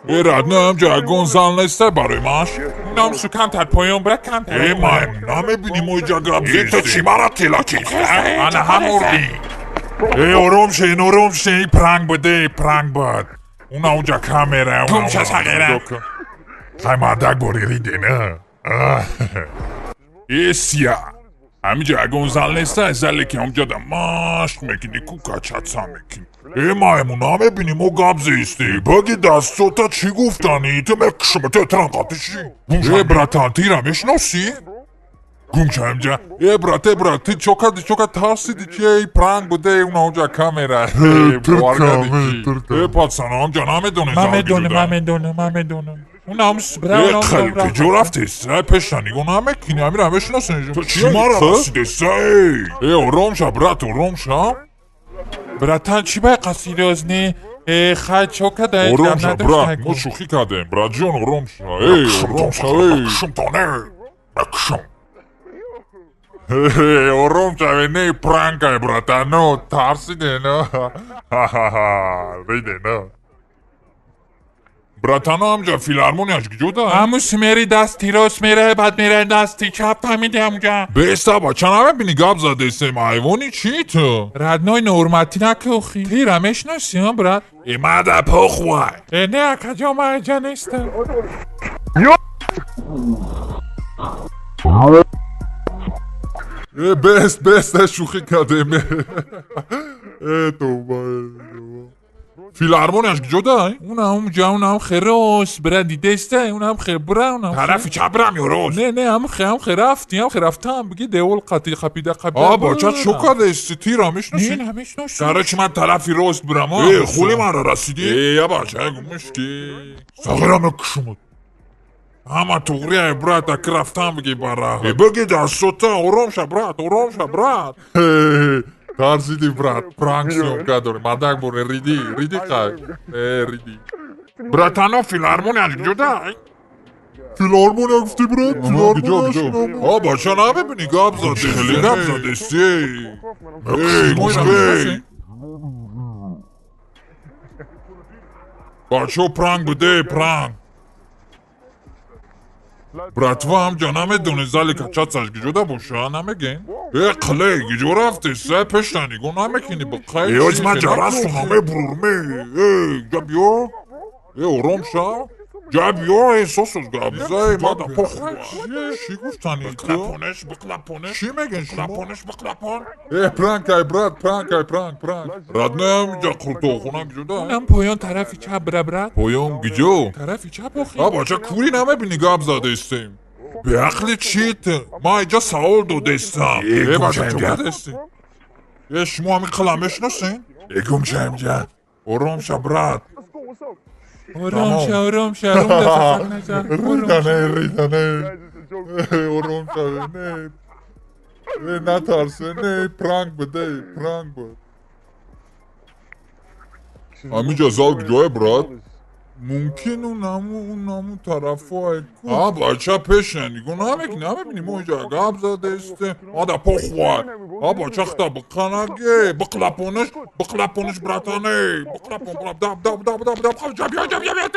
Э, родной, ҳамҷа ягон зал неста барои маш? Нам су камтар поён бира, камтар. Э, маймун, намебинӣ мо иҷа гап зестем? Ту чӣ мара тела чиста? Ана ҳамурдӣ. Э, ором шен, ором шен, пранк буде, пранк буд. Уна уҷа камера, Гум ша, сағира. Хай, мардак бори риде, на? Э, сия. Ҳамиҷа ягон зал неста, зале ки ҳамҷада машқ мекунӣ, ку качатса мекунӣ. Э, маймун, намебинӣ мо гап зестем? Баги дастсота чӣ гуфтанӣ? Ту мекушам, ту транқатишӣ. Э, братан, тира мешиносӣ? Гум ша ҳамҷа. Э, брат, э, брат, ту чо кардӣ, чо кардӣ, тарсидӣ чи? Эй, пранк буде, уна ҳамҷа камера. Э, пацан, ҳамҷа намедонӣ Ман зал медонам, гиҷуда? Ман медонам, ман медонам. Унам бира, Э, унам хеле бира. куҷо рафтест? Ай, пеша нигоҳ намекунӣ, амира мешиносӣ? Ту чӣ мара расидест, эй? Э, ором ша, брат, ором ша. Братан, чӣ бай қасироз не? Э, хай, чо када? Ором ша, брат, мо шӯхӣ кардем, братҷон, ором ша. Эй, ором ша, эй. Мекушам. Э, ором шаве, не, пранкай, братано, тарсиде, но. Ха-ха-ха, риде, но. Братано, ҳамҷа филармонияш куҷода? Ҳаму смери дасти рост мераве, баъд мераве дасти чап, фаҳмиди ҳамҷа? Беста, бача, намебинӣ гап задестем, ҳайвони чӣ ту? Родной, ноҳурматӣ накӯхӣ. Тира мешиносӣ, а, брат? Э, мада похуай. Э, не, акаҷо, ман иҷа нестам. Э, бест, бест, э, шӯхӣ кардем. Э, тоба, э, тоба. Филармонияш куҷода? Унам ҷа, унам хе рост бира, дидеста, унам хе бира, унам. Тарафи чап бирам ё рост? Не, не, ҳам хе, ҳам хе рафтӣ, ҳам хе рафтам, биги девол қати қапида қапида. А, бача, чо кардести? Тира мешиносӣ? Не, намешиносам. Короче, ман тарафи рост бирам, а? Э, хули манро расидӣ? Э, я бача, гумш ки. Сағира мекушумуд. Ҳама туғрия, брат, ак рафтам биги бара. Э, биги дастсота, ором ша, брат, ором ша, брат. Тарсиди, брат, пранк съёмка дорем. Мардак боре риди, риди хай. Э, риди. Братано, филармонияш куҷода? Филармония гуфтӣ, брат? Филармония. А, бача, намебинӣ гап задӣ? Хеле гап задести. Эй, мушкей. Бачо, пранк буде, пранк. Братва, ҳамҷа намедонӣ зали качатсаш куҷода боша, намегем? Э, қиле, куҷо рафтест? Э, пешта нигоҳ намекунӣ, биқай. Э, оз ман ҷарасу намебурурме. Э, ҷа биё. Э, ором ша. Ҷа биё, э, сосус гап зай, мада похуй. Чӣ гуфтанӣ ту? Биқлапонеш, биқлапонеш. Чӣ мегӯен шумо? Биқлапонеш, биқлапон. Э, пранкай, брат, пранкай, пранк, пранк. Родной, ҳамҷа қуртоқхона куҷода? Унам поён тарафи чап бира, брат. Поён куҷо? Тарафи чап охи. А, бача, кури намебинӣ гап задестем. Беақли чӣ ту? Ман иҷа савол додестам. Э, бача, чо кардестӣ? Э, шумо ҳамин қила мешиносен? Э, гум ша инҷа. Ором ша, брат. Ором ша, ором ша, ором дафа назан. Ридане, ридане. Э, ором шаве, не. Э, натарсе, не, пранк буде, пранк буд. Ҳамиҷа зал куҷое, брат? Мумкин унаму тарафо. А, бача, пеша нигоҳ намекунӣ, намебинӣ мо иҷа гап задестем. Ада похуай. А, бача, хта биқанаге, биқлапониш, биқлапониш, братане. Биқлапон, даб, даб, даб, даб, даб, ҷа биё, ҷа биё, биё.